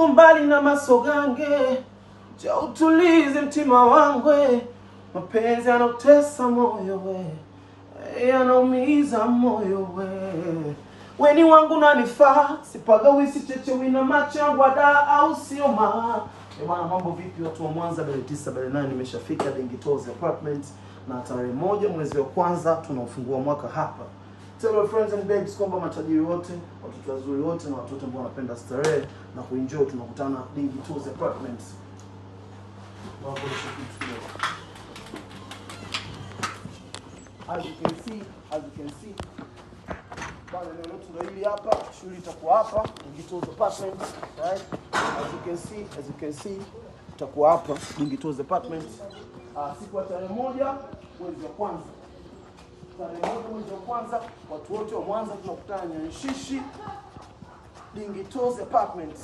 Mbali na masogange, cha utulize mtima wangwe, mapenzi yanautesa moyo we, yanaumiza moyo we. Weni wangu nanifaa, sipagawi sichechewi na machangwa da au sio ma. Eh bwana, mambo vipi watu wa Mwanza? Bele 9 bele 8 nimeshafika Dingi Tours Apartment, na tarehe 1 mwezi wa kwanza tunaufungua mwaka hapa. Tell your friends and babes kwamba matajiri wote, watoto wazuri wote na watoto ambao wanapenda starehe na kuenjoy, tunakutana Dingi Tours Apartments. Wakuonyeshe kitu kidogo. As you can see, as you can see. Bwana, eneo letu ndio hili hapa, shughuli itakuwa hapa, Dingi Tours Apartments, right? As you can see, as you can see, itakuwa hapa Dingi Tours Apartments. Siku ya tarehe 1 mwezi wa kwanza. Tarehe 1 mwezi wa kwanza, watu wote wa Mwanza tunakutana Nyanshishi, Dingi Tours Apartments.